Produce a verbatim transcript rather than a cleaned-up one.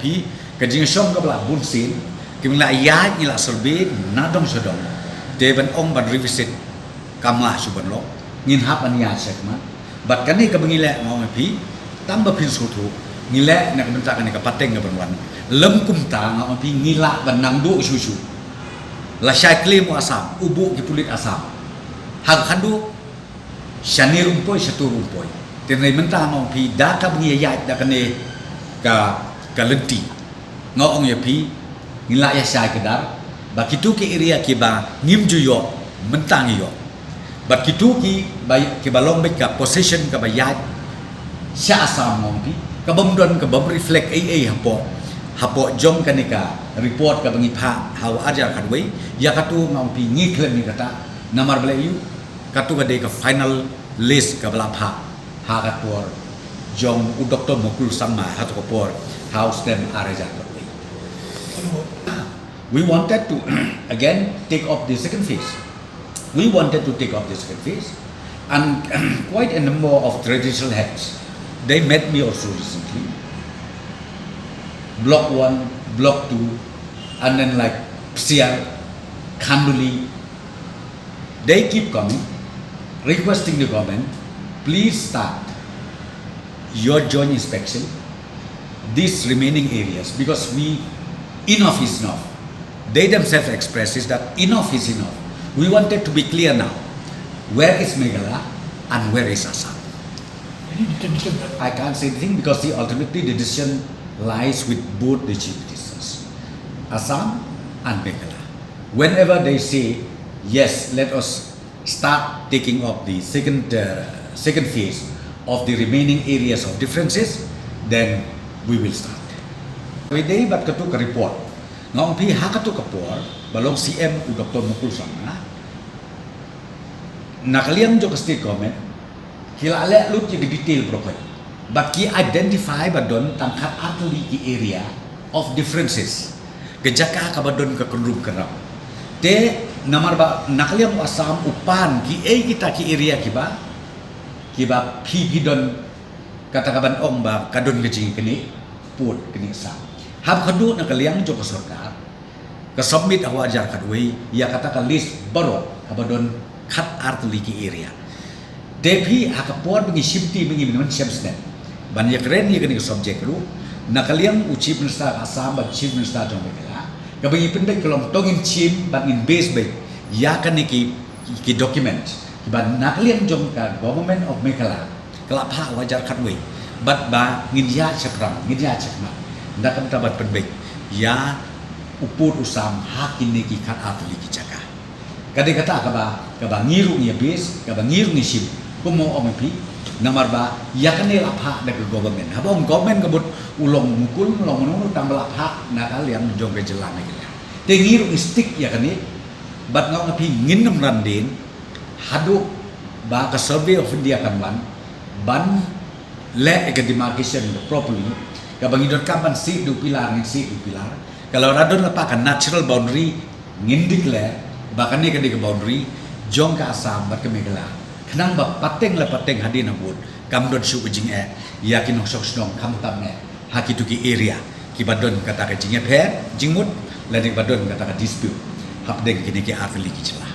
Phi, ka jingshong kaba la bun sien, ki ba ngi la ïaid, ngi la survey na dong sha dong. Te ban ong ban revisit kam lah shuh ban long. Ngin hap ban ïaid sha khmat. Bad kane kaba ngi leh, nga ong ïa phi, tang ba phin sngewthuh, ngi leh na ka bynta kane ka pateng kaban wan. Lym kumta, nga ong ïa phi, ngi lah ban nang duh shuh shuh. Lashai klim u Assam, u buh ki pulit Assam. Ha ka khadduh, shane ruh ym poi, shatu ruh ym poi. Te hynrei mynta, nga ong ïa phi, da kaba ngi ïaid da kane ka, ka lynti, nga ong ïa phi, ngi lah ïa shai kdar ba kito ki area kiba ngim ju ïoh, mynta ngi ïoh. Bad kito kiba, kiba long beit ka position kaba ïaid sha Assam, nga ong ïa phi, kabym don, kabym reflect ei ei hapoh, hapoh jong kane ka report kaba ngi phah ha u ar hajar khatwei. Ïa kato, nga ong ïa phi, ngi khlem ïa kata. Namar balei? Ïoh, kato ka dei ka final list kaba la phah ha ka por jong u Doktor Mukul Sangma, ha kato ka por, ha u snem ar hajar khatwei. We wanted to again take up the second phase. We wanted to take up the second phase, and quite a number of traditional heads, they met me also recently. Block one, Block two, and then, like, Psiar, Khanduli, they keep coming, requesting the government, please start your joint inspection, these remaining areas, because we, enough is enough. They themselves express is that enough is enough. We wanted to be clear now. Where is Meghalaya and where is Assam? Any detail, detail that? I can't say anything because, see, ultimately the decision lies with both the chief ministers, Assam and Meghalaya. Whenever they say, "Yes, let us start taking up the second, uh, second phase of the remaining areas of differences," then we will start. Kawei de bad kato ka report, nga ong ïa phi, ha kato ka por ba long C M u Doktor Mukul Sangma, na ka liang jong ka state government, ki la leh lut ïa ka detail baroh khoit. Bad ki identify ba don tang khat ar tylli ki area of differences, ka jaka kaba don ka kynrum kynram. Te namar ba na ka liang u Assam u pan kiei kita ki area kiba, kiba phi, phi don kata kaban ong ba ka don ka jingkynnoh pud kynnoh sah. Haba khadduh na ka liang jong ka sorkar, ka submit ha u ar hajar khatwei ïa kata ka list baroh kaba don khat ar tylli ki area. Te phi, ha ka por ba ngi shim ti, ba ngi mynta shem snem ban ïakren ïa kane ka subject ruh, na ka liang u Chief Minister ka Assam bad Chief Minister jong Meghalaya, kaba ngi pynbeit ka long to ngin shim bad ngin base beit ïa kane ki, ki document kiba na ka liang jong ka Government of Meghalaya ka la phah ha u ar hajar khatwei, bad ba ngin ïaid shaphrang, ngin ïaid shakhmat da ka bynta ban pynbeit ïa u pud u sam ha kine ki khat ar tylli ki jaka. Ka dei kata kaba, kaba ngi ruh ngi base, kaba ngi ruh ngi shim. Kumno, ong ïa phi, namar ba ïa kane la phah da ka government. Haba ong government ka mut u long Mukul, u long mano mano, tang ba la phah na ka liang jong ka jylla Meghalaya. Te ngi ruh ngi stick ïa kane. Bad nga ong ïa phi, ngin nym ran dien haduh ba ka Survey of India kan wan ban leh ïa ka demarcation properly, kaba ngi donkam ban siew da u pilar, ngin siew da u pilar. Ka la don lypa ka natural boundary, ngin declare ba kane ka dei ka boundary jong ka Assam bad ka Meghalaya. Khnang ba pateng la pateng hadien habud kam don shuh ka jingeh ïa ki nongshong shnong, khamtam eh ha kito ki area kiba don kata ka jingïapher jingmut lane ba don kata ka dispute hapdeng kine ki ar tylli ki jylla.